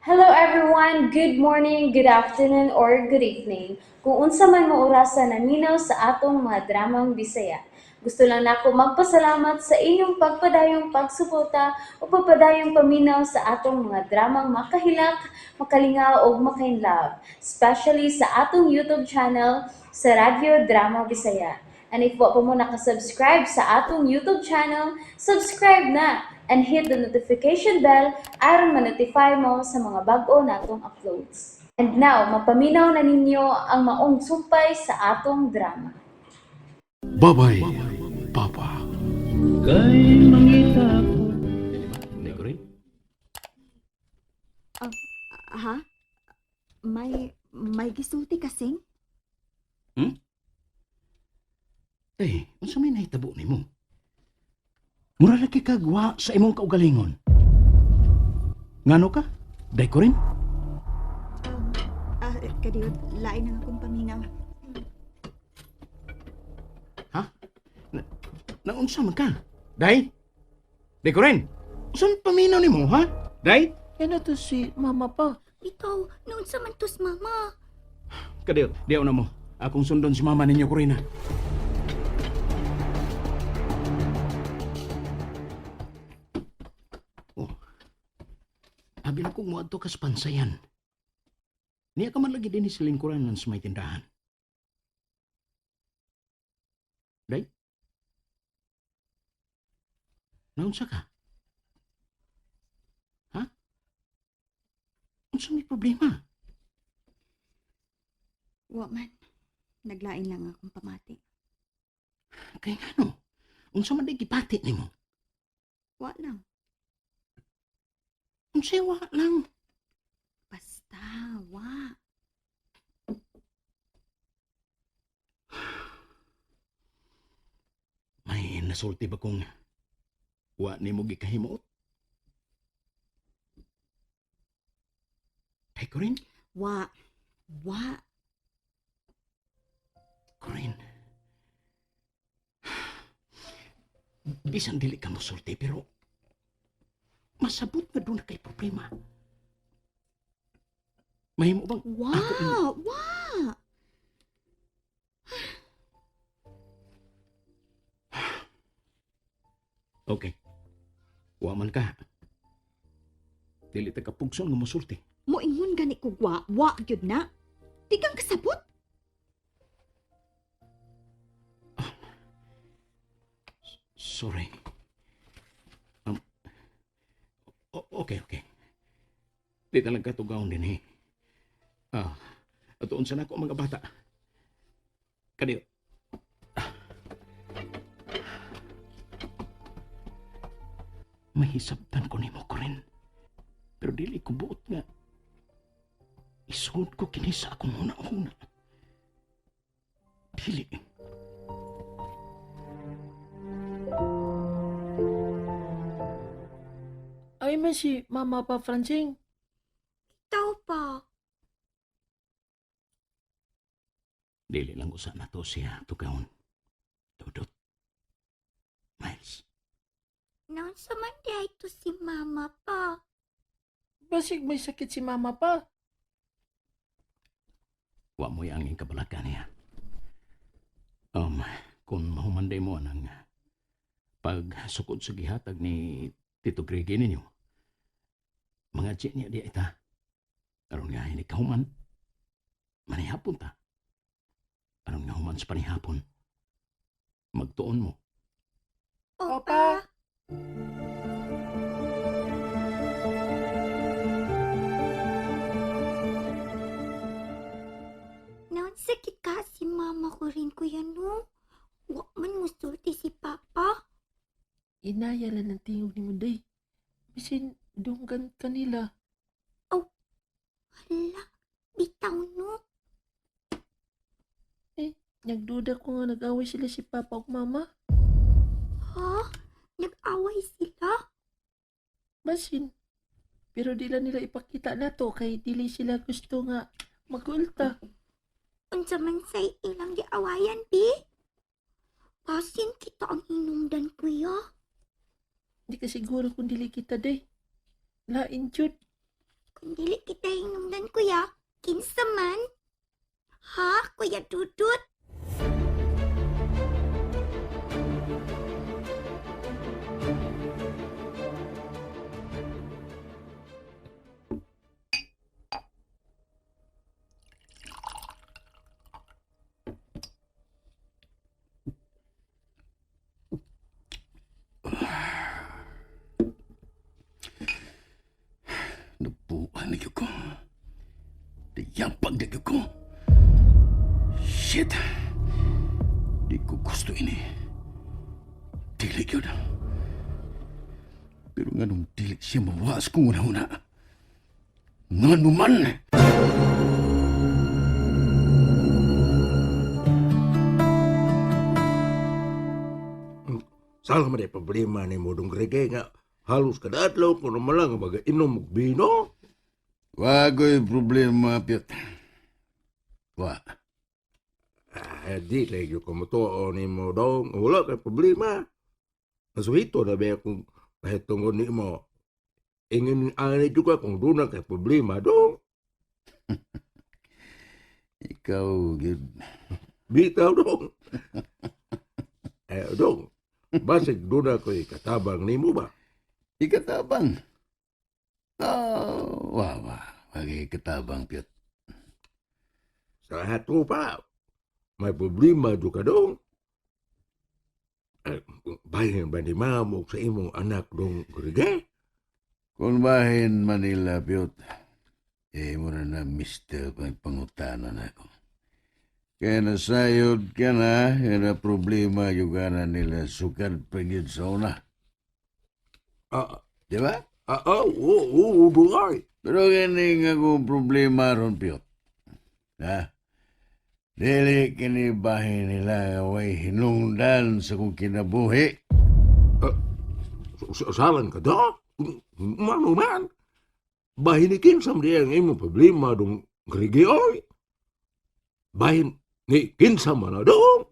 Hello everyone! Good morning, good afternoon, or good evening. Kung unsa man mo orasa naminaw sa atong mga dramang Bisaya. Gusto lang nako magpasalamat sa inyong pagpadayong pagsuporta o pagpadayong paminaw sa atong mga dramang makahilak, makalingaw ug makainlove, especially sa atong YouTube channel sa Radyo Drama Bisaya. And if wa pa mo nakasubscribe sa atong YouTube channel, subscribe na and hit the notification bell aron ma-notify mo sa mga bag-o natong uploads. And now, mapaminaw na ninyo ang maong sumpay sa atong drama. Babay, Papa. Kay mangita ko. Hindi ko rin. Ha? May gisulti kasing? Eh, unsa may nahitabo nimo? Mura lagi kagwa sa imong kaugalingon. Ngano ka? Day ko rin. Kadiyot, lain ang akong paminaw. Ha? Naunsa man ka? Day? Day ko rin. Unsa man paminaw nimo, ha? Day? Yan na to si mama pa. Bitaw, noon sa man tos mama. Kadiyot, diyaw na mo. Akong sundon si mama ninyo, Corina. Oh. Abi na kong muadto ka sa pansayan. Niya ka man lagi din sa lingkuran ng sa may tindahan. Day? Naunsa ka? Ha? Unsa may problema? Wa man. Naglain lang akong pamati. Kay ngano? Unsa man di gipati nimo? Wa lang. Unsa wa lang? Basta, wa. May nasulti ba kung wa nimo gikahimuot? Tay Corinne? Wa. Wa. Corinne. Bisan dili ka mosulti pero masabot nga doon na kay problema. Mahimo bang Wa! Ako- Wa! Okay. Wa man ka. Dili ta kapugson nga mosulti. Moingon gani ko wa, wa gyud na. Di kang kasabot. Sorry. Okay. Di talaga tugaon din eh. Ah, atuon sa nako mga bata. Kadiyo. Ah. Mahisabtan ko nimo ko rin. Pero dili ko buot nga. Isuod ko kini sa akong huna-huna. Dili. Ay man si mama pa, Francing. Bitaw pa. Dili lang usa na to siya tugaon. Dudot. Miles. Noon sa man di ay to si mama pa. Basig may sakit si mama pa. Wa mo'y angin kabalaka niya. Kung mahumanday mo ang pagsukod sa gihatag ni Tito Gregi ninyo, mga di niya di ita. Aron nga hindi kahuman, manihapon ta. Aron nga human sa panihapon, magtuon mo. Opa. Opa. Noon sakit ka si mama ko rin kuya no. Wa man musulti si papa. Inaya lang ng tingog ni Munday. Bisin dunggan kanila. Hala, bitaw no. Nagduda ko nga nag-away sila si papa ug mama. Ha? Nag-away sila? Basin. Pero di lang nila ipakita na to kay dili sila gusto nga magulta. Unsa man say ilang giawayan, bi? Basin kita ang hinungdan, kuya. Di ka siguro kung dili kita day. Lain jud. Kung dili kita hinungdan, kuya, kinsa man? Ha, Kuya Dudut? Nabuan na ko. Diyampag na ko. Shit! Di ko gusto ini. Dili yun. Pero nga nung dili siya mawas kung una-una. Nga naman! Sala man problema ni mo dong Greg nga halos kada adlaw kuno man lang magainom og bino. Wagoy problema, Piot. Wa. Ah, di lagi ko motuo ni mo dong. Wala kay problema. Nasuhito na ba kung kahit tungod ni mo. Ingin ani juga kung doon na kay problema dong. Ikaw, gyud. Bitaw dong. Eh dong. Basig doon na ko'y katabang ni mo ba? Ikatabang. Oh, wa, wa. Wagay katabang, Piot. Sa lahat ko pa, may problema do ka dong. Eh, bahin ba ni mamo sa imong anak dong Greg? Kung bahin Manila, Piot, eh, mo na na mister pangutanan ako. Kaya nasayod ka na, kaya na problema yung na nila sukad pa gyud sa una. Ah, Di ba? ah, ah, oo, oo, dong ay. Pero ganing akong problema ron, Piot. Ha? Dili kini bahin nila nga way hinungdan sa kong kinabuhi. Salan ka da? Mano man? Bahin ni kinsam di ang imong problema dong Greg oy. Bahin ni kinsa man na dong.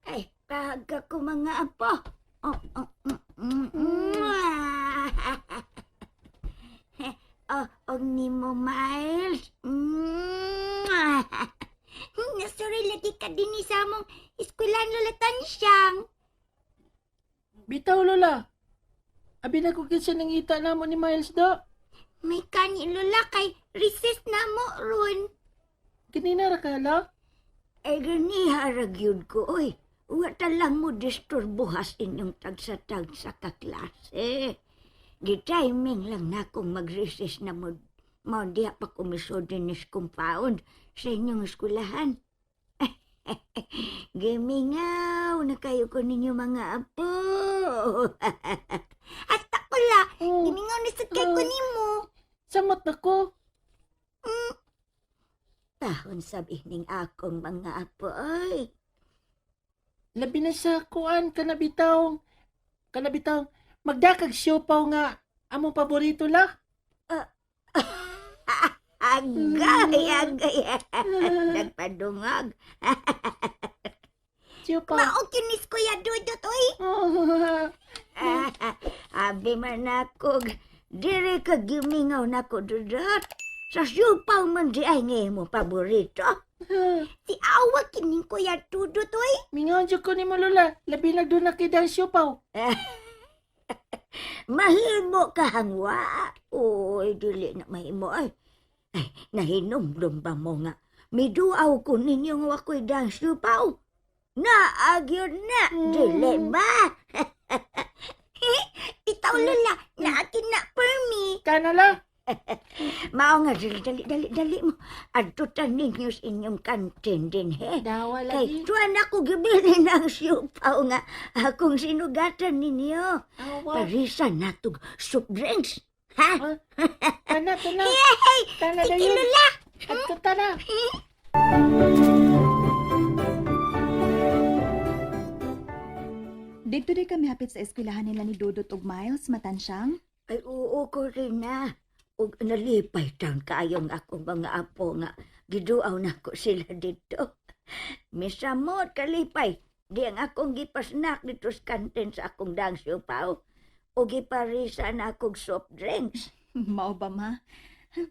Ay, kahaga ko mga apo. Oh, oh, mm, mm, mm. Oh, og nimo Miles. Mm. Nasuri lagi ka din sa among eskwelahan Lola Tansyang. Bitaw, Lola. Abi na ko kinsa nangita namo ni Miles do. May kani Lola kay recess na mo ron. Kanina ra ka, la? Ay ganiha ra gyud ko oy. Wa ta lang mo disturbuhas inyong tagsa-tagsa ka klase. Di timing lang na akong mag-recess na mo. Mao diha pa kumisod dinis compound sa inyong eskwelahan. Gimingaw na kayo ko ninyo mga apo. Hasta ko la, Oh, gimingaw na sa kay ko nimo. Samot na ko. Tahon sabi ning akong mga apo oy. Labi na sa kuan kanabitaw. Kanabitaw. Magdakag siopaw nga among paborito la. Agay, agay. Nagpadungag. Siopaw. Mao kinis Kuya Dudut, oy. Oh. Abi man ako. Dire ka gimingaw nako, Dudut. Sa siupaw man di ay ngay mo paborito. Si awa kining Kuya Dudut, oy. Mingaw jud ko nimo Lola. Labi na doon na kay dang siopaw. Mahimo ka hangwa. Oy, dili na mahimo ay. Ay, nahinumdum ba mo nga? Miduaw ko ninyo nga ako'y dang siupaw. Naagyon na, dili ba? Itaw Lola, naakin na permi. Kana la. Mao nga, dali, dali, dali, dali mo. Adto ninyo sa inyong kantin din, he. Dawa Kay, lagi. tuwan ako gibili ng siupaw nga akong sinugatan ninyo. Awa. Parisan na tog soup drinks. Ha? Tana, tana. Tana Sige, dayon. Lola. Adto tana. Dito di kami hapit sa eskwelahan nila ni Dudut ug Miles, Matansyang. Ay, oo ko rin na. Ug nalipay taon kaayong akong mga apo nga giduaw nako sila dito. Misamot kalipay, di ang akong gipasnak dito sa kantin sa akong dang siupaw. O giparisa na akong soft drinks. Mao ba, ma?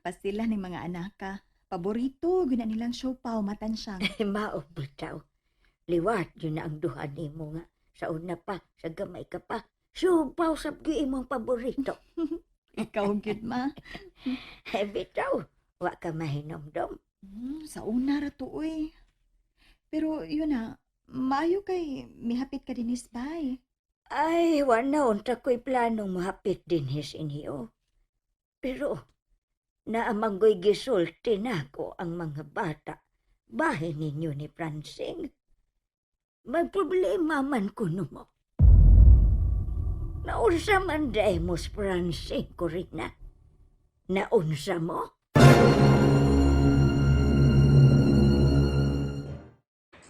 Pastila ni mga anaka. Paborito, guna nilang siopaw matansyang. Mao bitaw. Liwat yun na ang duha nimo nga. Sa una pa, sa gamay ka pa. Siupaw sa gyud imong paborito. Ikaw gyud, ma. Eh, bitaw, wa ka mahinomdom. Sa una ra to, uy. Pero yun na, maayo kay mihapit ka dinis bay. Ay, wa na unta ko'y planong mahapit dinhi inyo. Pero, naamanggoy gisulti nako ang mga bata. Bahin ninyo ni Francing. May problema man kuno mo. Naunsa man diay mo si Francing, Corina? Naunsa mo?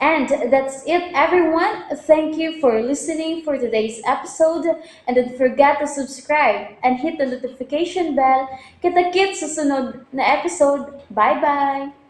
And that's it, everyone. Thank you for listening for today's episode. And don't forget to subscribe and hit the notification bell. Kita-kits sa sunod na episode. Bye-bye!